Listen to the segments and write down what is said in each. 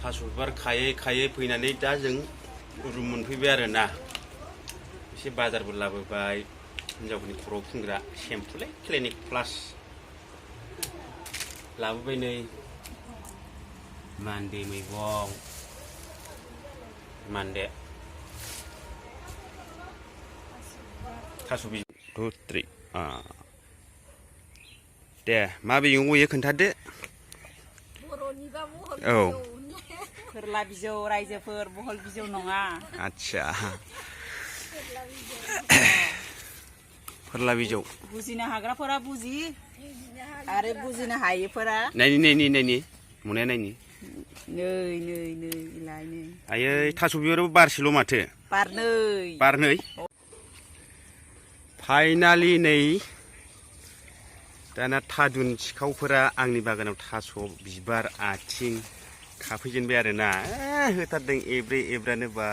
थास' बिबार खायै खायै फैनानै दा जों रुम मोनफैबाय आरोना एसे बाजारबो लाबोबाय हिनजावफोरनि खर'आव फुनग्रा सेम्पुलै क्लिनिक प्लास लाबोबाय नै मान्दे मैगं मान्दे थास' बिबार 2 3 दे मा मैगं एयो खोन्थादो औ फोरला बिजौ रायजोफोर बहल बिजौ नङा आच्छा फोरला बिजौ बुजिनो हाग्राफोरा बुजि आरो बुजिनो हायैफोरा नायनि मुनाया नायनि नै आयै थास' बिबाराबो बारसेल' माथो बारनै फाइनालि नै दाना थादुन सिखावफोरा आंनि बागानाव थास' बिबार आथिं खाफैजेनबाय आरोना होथारदों एब्रे एब्रानो बा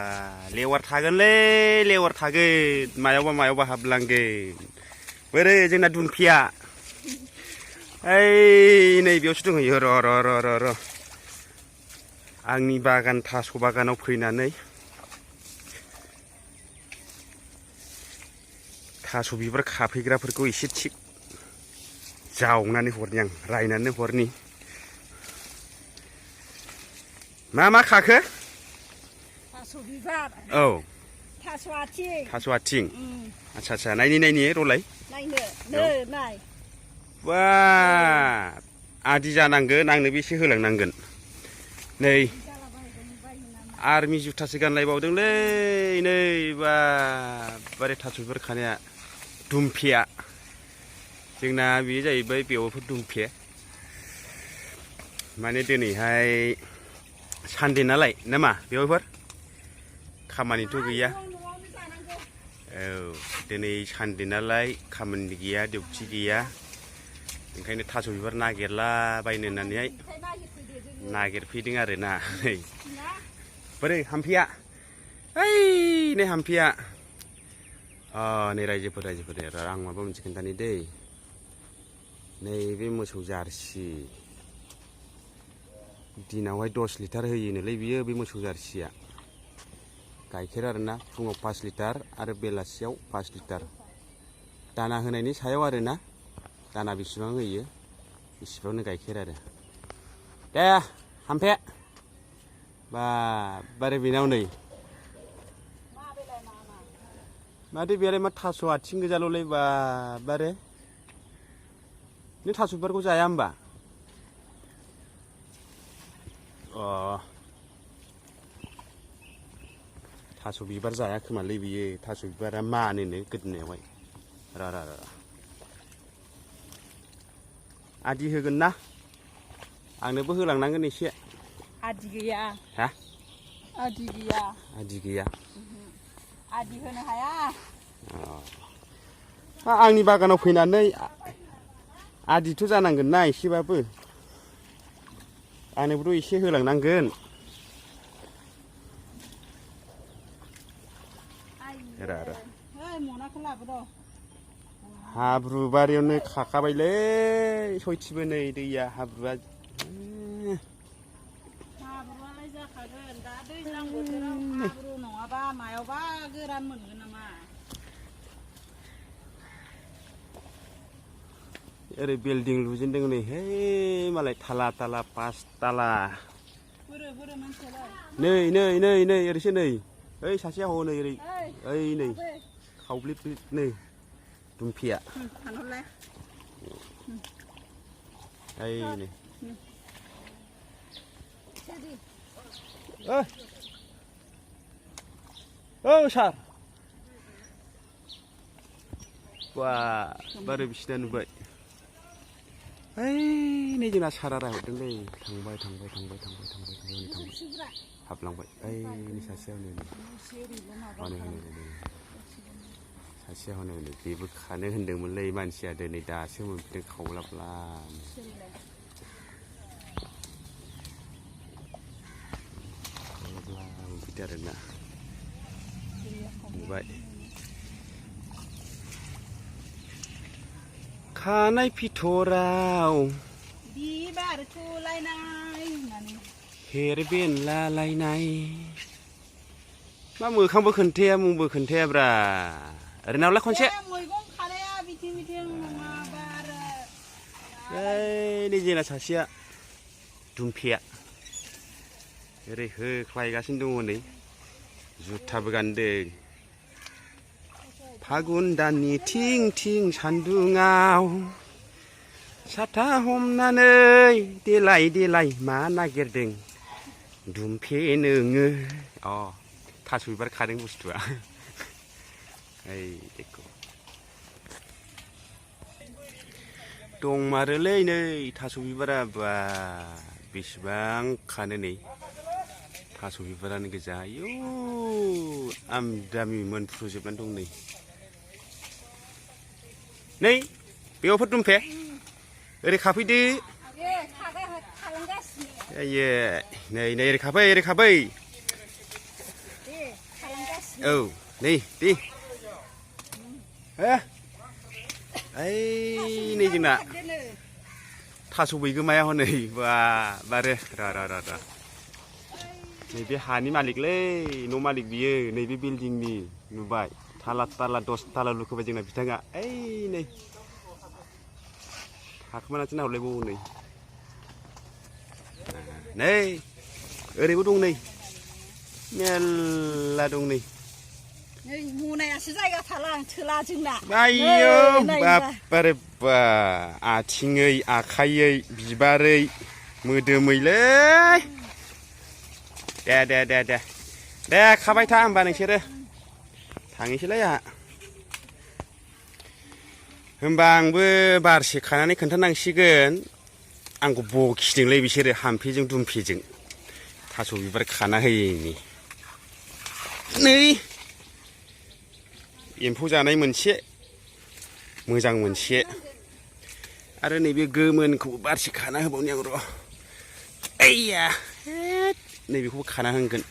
लेवार थागोनलै लेवार थागोन मायावबा हाबलांगोन बोरै जोंना दुनफिया ओइ नै बेयावसो दंहैयो र' आंनि बागान थास' बागानाव फैनानै थास' बिबार खाफैग्राफोरखौ एसे थिग जावनानै हरनि आं रायनानै हरनि मा खाखो थास' बिबार औ थास' आथिं आच्छा नायनि रलाय नाय बा आदि जानांगोन आंनो बेसे होलांनांगोन नै आर्मि जुथासो गानलायबावदोंलै नै बा बारे थास' बिबार खानाया दुमफिया जोंना बेयो जाहैबाय बेवफोर दुमफे माने दिनैहाय सानदे नालाय नामा बेवफोर खामानिथ' गैया औ दिनै सानदे नालाय खामानि गैया डिउटि गैया ओंखायनो थास' बिबार नागिरलाबायनो होननानैहाय नागिरफैदों आरोना बोरै हाम्फिया ओइ नै हाम्फिया नै रायजोफोर आं माबा मोनसे खोन्थानि दै नैबे मोसौ जारसि दिनावहाय 10 लिटार होयोनोलै बियो बे मोसौ जारसिया गाइखेर आरोना फुङाव 5 लिटार आरो बेलासियाव 5 लिटार दाना होनायनि सायाव आरोना दाना बेसेबां होयो बेसेबांनो गाइखेर आरो दे हाम्फे बारे बेनाव नै माथो बेलाय मा थास' आथिं गोजाल'लै बारे नों थास' बिबारखौ जाया होमबा थास' बिबार जाया खोमालै बियो थास' बिबारा मानोनो गोदोनायावहाय र' आदि होगोन ना आंनोबो होलांनांगोन एसे आदि गैया हा आदि गैया आदि होनो हाया आंनि बागानाव फैनानै आदिथ' जानांगोन ना एसेबाबो आंनोबोथ' एसे होलांनांगोन हाब्रु बारियावनो खाखाबायलै सयथिबो नै दैया हाब्रुआलाय जाखागोन दा दैज्लां बोथोराव हाब्रु नङाबा मायावबा गोरान मोनगोन नामा ओरै बिल्डिं लुजेनदों नै हे मालाय थाला 5 ताला बोरो मानसियालाय नै ओरैसो नै ओइ सासेया हनै ओरै ओइ नै खावब्लिब नै दुमफिया ओइ नै सार बारे बिसिना नुबाय ओइ नै जोंना सारा रायहरदोंलै थांबाय हाबलांबाय ओइ नै सासेया हनै सासेया हनै बेबो खानो होनदोंमोनलै मानसिया दिनै दासो मोनफैदों खावलाब्ला मोनफैदों आरोना नुबाय खानाय फिथराव बिबार थुलायनाय होननानै हेर बेनलालायनाय मा मोखांबो खोन्थाया मुंबो खोन्थायाब्रा ओरैनावलाय खनसे मैगं खानाया बिथिं बिथिं नङाबा आरो नै जोंना सासेया दुमफिया ओरै होख्लायगासिनो दङ नै जुथाबो गानदों फागुन दाननि थिं थिं सान्दुङाव साथा हमनानै देलाय देलाय मा नागिरदों दुमफे नोङो अ थास' बिबार खादों बुस्थुआ ओइ देखौ दंमारोलै नै थास' बिबारा बा बेसेबां खानो नै थास' बिबारानो गोजा आयौ आमदामि मोनफ्रुजोबनानै दं नै बेयावफोर दुमफे ओरै खाफैदो आयै नै नै ओरै खाफै औ नै दे ओइ नै जोंना थास' बैगोमाया हनै बा बारे र' नैबे हानि मालिकलै न' मालिक बियो नैबे बिल्डिंनि नुबाय थाला 10 थाला लुखोबाय जोंना बिथाङा ओइ नै थाखोमानासो नाहरलायबावो नै ओरैबो दं नै मेल्ला दं नै मनायासो जायगा थोला जोंना आयौ बारे बा आथिङै आखाइयै बिबारै मोदोमैलै दे खाबाय था होमबा नोंसोरो थांनोसैलाय आंहा होमबा आंबो बारसे खानानै खोन्थानांसिगोन आंखौ बखिदोंलै बिसोरो हाम्फेजों दुमफेजों थास' बिबार खाना होयैनि नै एम्फौ जानाय मोनसे मोजां मोनसे आरो नैबे गोमोनखौबो बारसे खाना होबावनि आं र' आइया नैबेखौबो खाना होगोन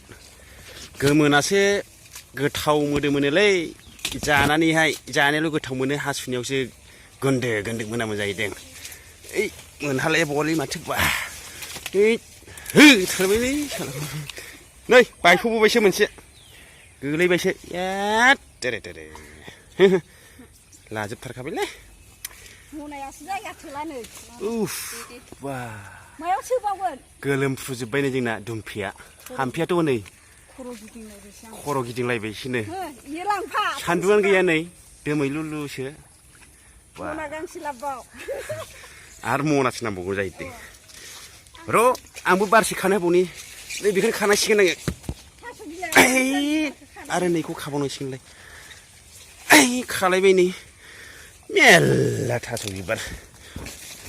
गोमोनासो गोथाव मोदोमोनोलै जानानैहाय जानायावल' गोथाव मोनो हासुनायावसो गोन्दो मोनामो जाहैदों ओइ मोनहालायाबावलै माथो बा होथारबायलै नै बायख'बोबायसो मोनसे गोलैबायसो देरे लाजोबथारखाबायलै मनायासो जायगा थोलानो उफ बा मायाव सोबावगोन गोलोमफ्रुजोब्बाय नै जोंना दुमफिया हाम्फियाथ' नै खर' गिदिंलायबायसोनो सान्दुङानो गैया नै दोमैलुलुसो मना गांसे लाबबाव आरो मनासो नांबावगौ जाहैदों र' आंबो बारसे खानो होबावनि नै बेखौनो खानांसिगोन आङो आरो नैखौ खाबावनांसिगोनलाय खालायबाय नै मेल्ला थास' बिबार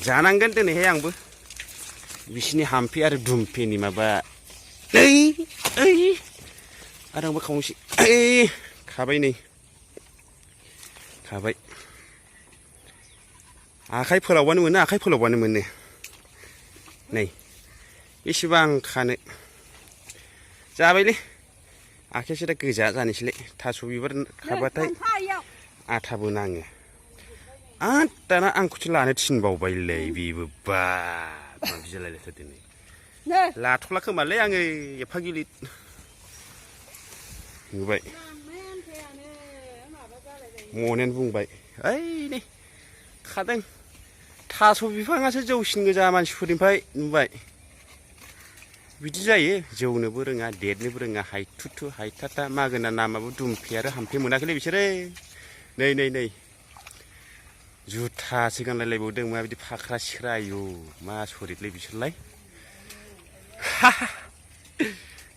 जानांगोन दिनैहाय आंबो बिसिनि हाम्फे आरो दुमफेनि माबा आरो आंबो खावनोसै खाबाय नै खाबाय आखाइ फोलावबानो मोनो नै बेसेबां खानो जाबायलै आखायासो दा गोजा जानोसैलाय थास' बिबार खाबाथाय आथाबो नाङो आरो दाना आंखौसो लानो थिनबावबायलै बेबो बा माबि जालायलायथारदों नै लाथ'ला खोमालै आङो एफा गिलिर नुबाय मनायानो बुंबाय ओइ नै खादों थास' बिफाङासो जौसिन गोजा मानसिफोरनिफ्राय नुबाय बिदि जायो जौनोबो रोङा देरनोबो रोङा हायथुथु हायथाथा मागोना नामाबो दुमफे आरो हाम्फे मोनाखैलै बिसोरो नै जुथासो गानलायलायबावदों माबायदि फाख्रा सिख्रा आयु मा सरिथलै बिसोरलाय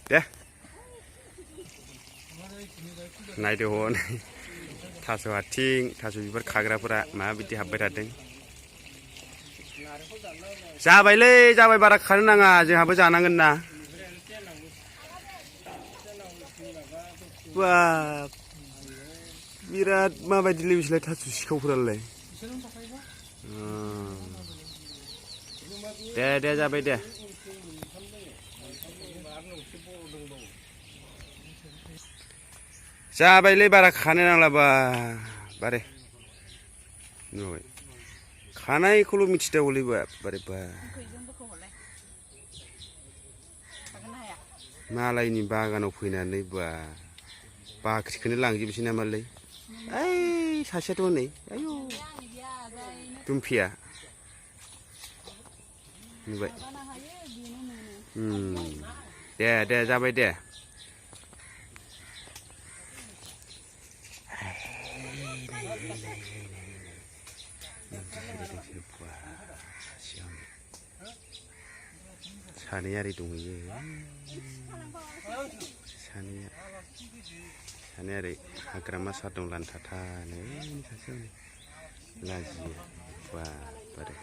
दे नायदो हनै थास' आथिं थास' बिबार खाग्राफोरा माबायदि हाबबाय थादों जाबाय बारा खानो नाङा जोंहाबो जानांगोन ना बा बिराद माबायदिलै बिसोरलाय थास' सिखावफोरालाय दे जाबाय दे जाबायलै बारा खानो नांला बारे नुबाय खानायखौल' मिथिदावलै बारे बा मालायनि बागानाव फैनानै बा बाख्रिखौनो लांजोबसै नामालै ओइ सासेयाथ' नै आयौ दुमफिया नुबाय दे जाबाय दे सानै आरि दंहैयो सानै आरि हाग्रामा सार दं लानथाथानो सासेयाव लाजियो बा बारे